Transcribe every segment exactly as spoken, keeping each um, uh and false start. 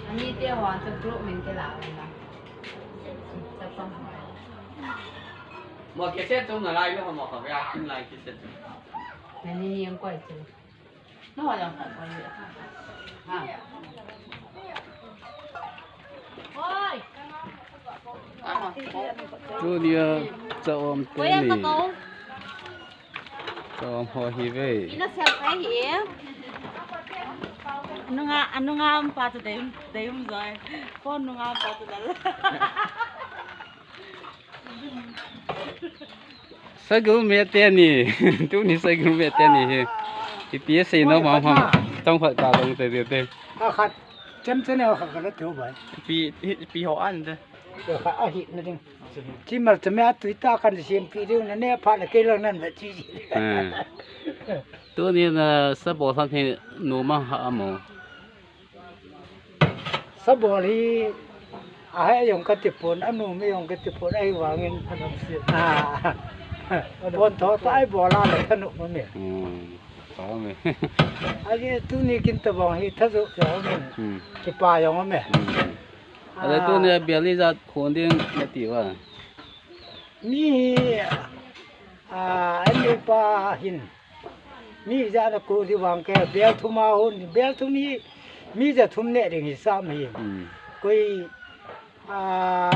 Ani te ho chu group min ke la la. Mo ke se tu na lai lo mo ka ya kin lai ke se tu. Ani ni ang koi chu. Tunia cha um teni. Cha um ho hi ve. Ina sel pe hi. Nunga, anunga um pa tu dei, dei um zoi. Ko nunga um pa tu dal. Sagul me teni. Tuni sagul me teni hi. Ipi sei no ma ma. Tong khat ka dong te te te. A khat. Chem chem ne khat ka la theu bai. Pi, pi ho an te. Yo kha a hi na ding. Chi mal chem a tu ta kan sem pi ding na ne pha na ke lang nan na chi. Tuni na sa bol han hi nu ma ha mo. Sabol hi, a hai jong ka tipon, a nu mi jong ka tipon, ahi vangin, a, pon tho ta ai bola le thanu ma mi. Hmm, ka mi. A ji tuni kin tabang hi thazu jong mi. Hmm. Kipa jong mi. Hmm. Ale tuni a biali jat khon ding na ti va. Mi hi, a, ani pa hin. Mi jat a ko di vang ke, bel thum a hon, bel thum hi, mi jat thum ne ding hi sam hi. Hmm. Koi, a,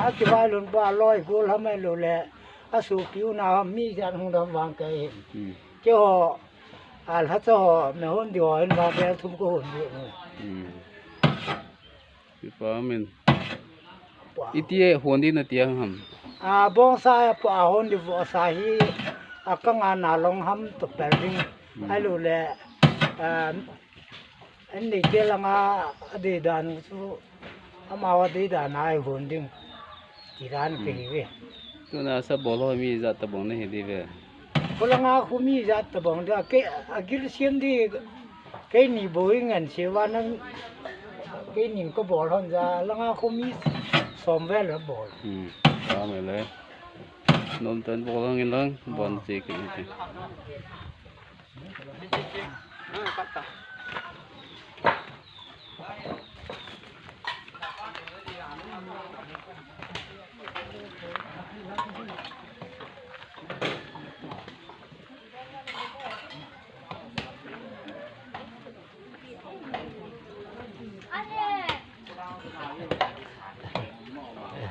a kivai lun pa loi gol ham lo le, a su piu na mi jat hung dam vang ke hi. Hmm. Ke ho, a, lha cho ho, me hon di ho hin vang bel thum ko hon di. Hmm. Kipa min. Iti e hon di na ti ang ham. A, bongsa e pa hon di vo sa hi, a ka nga na long ham to pel ding. Hmm. Ai lo le, a, an ni ke langa a di dan su, ama wa di dan ai hon ding. Ti dan ke hi ve. Tuna sa bolo mi jat tabang na hi di ve. Ko langa khu mi jat tabang da ke a gil siam di ke ni boi ngan se va nang ke ni ko bol hon ja langa khu mi som vel la bol. Hmm. Ka me le. Nom tan bol hang in lang bon che ke ni.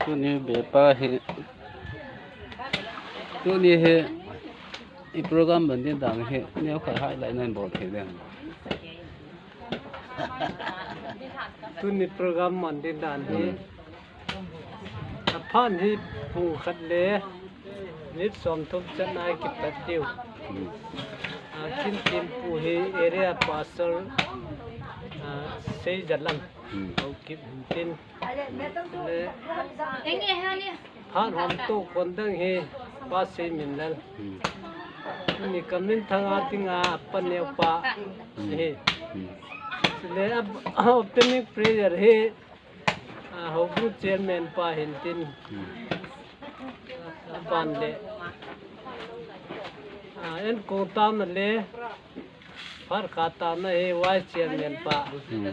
Tuni bepa hi, tuni hi, i program ban din dan hi, neo khat hai lai nan bol thei le. Tuni program man din dan hi. Hmm. A phan hi pung khat le minute som thum chan a kipat diu. Hmm. A, kin tin pu hi area pastor, a, Seijalang. Hmm. Haokip hin tin. Le phan hom to kon dang hi pa Seiminlal. Hmm. Ni kamin thang a ting a pa neo pa. Hmm. Hi. Hmm. Le a, a opening prayer hi. A, houbung chairman pa hin tin. Hmm. A, a ban le. A, en kong tana le. Phat khat tana hi vice chairman pa. Hmm.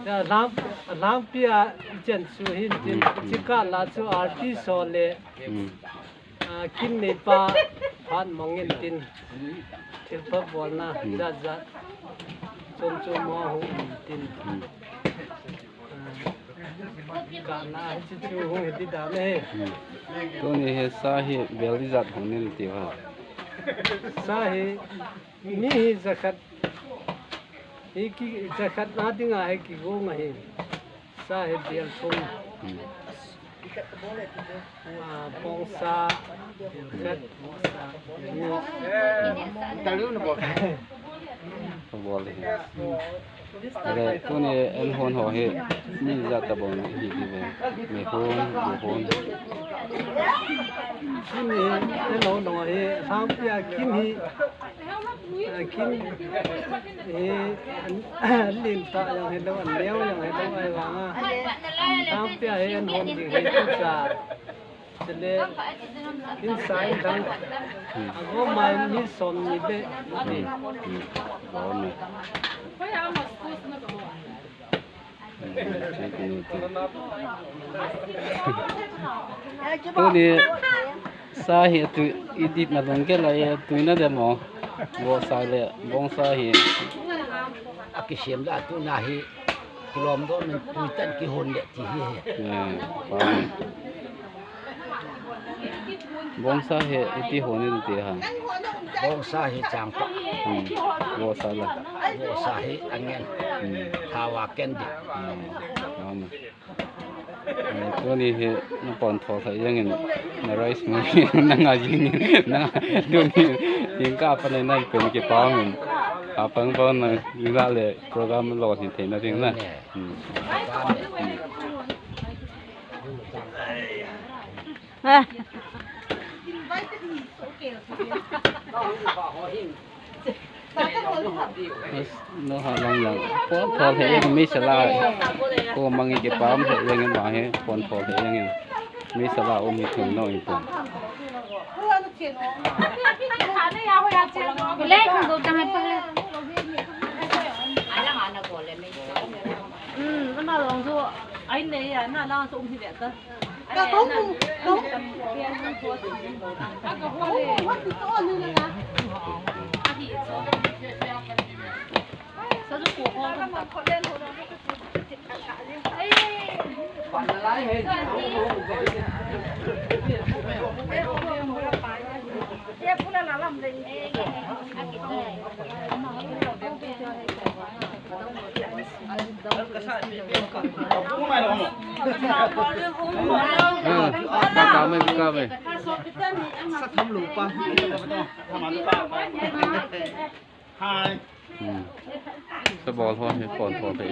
A, lam, lam pi a chen su hin tin. Hmm, hmm. Chika la chu artist ho le. Hmm. A, kin nei pa phat mangin tin. Thil pha bolna, hmm, jat jat. Chom chom ho hung tin. Hmm. A, ka na hi chu chu hung hi ti da me. Hmm. Tuni hi sa hi bel di jat hung nin ti va. Sa hi mi hi jakhat. Hi ki jakhat na dinga hi kigong ahi. Sa hi bel thum. Hmm. A, pongsa, bel khat, pongsa, bel ni. Bol hi. Are, tuni an hon ho hi mi ijat tabang hi di ve. Meihon, gohon. Tuni an hon ho hi, Assam pia kin hi. Ah, kin hi, an, an lim ta jong hilou, an neo jong hilou, ahivanga Assam pia hi an hon ding hi, kin sa. Chule, kin sa in dang. Hmm. Agoma mi som ni be. Hmm. Hmm. Bom ni. Tuni sa hi tu idit na lunggel a e, tui na demo. Bongsa le, bongsa hi. Akisem la tuna hi kilom doh men tui tan kihon le ti hi he. Eh, pa. Bongsa hi iti hon in ti ha. Bongsa hi chang pa. Hmm. Bongsa la. Bongsa hi angen. Hmm. Thawa ken di. Hmm. Amen. Eh, tuni hi na pon tho thei jeng in na rice mu na nga jing in na tuni in ka pa nei nai pen kipah in. Apang pang na la le program lo hin thei na ding na. Hmm. No ha lang lang. Pon tho thei jeng mi sala. Ko mangi kipah thei jeng ma he pon tho thei jeng. Mi sala um hi thum no in pon. Le, kung do tang pa le. Hmm, ama long so, ai ne ya, na lang so um hi le ta. Ka kong, kong. Ka kong, what is all in the Ka, ka, ka, me, ka, me. Sa tham lo pa. Hai. Hmm. Sa bol ho hi pon tho thei.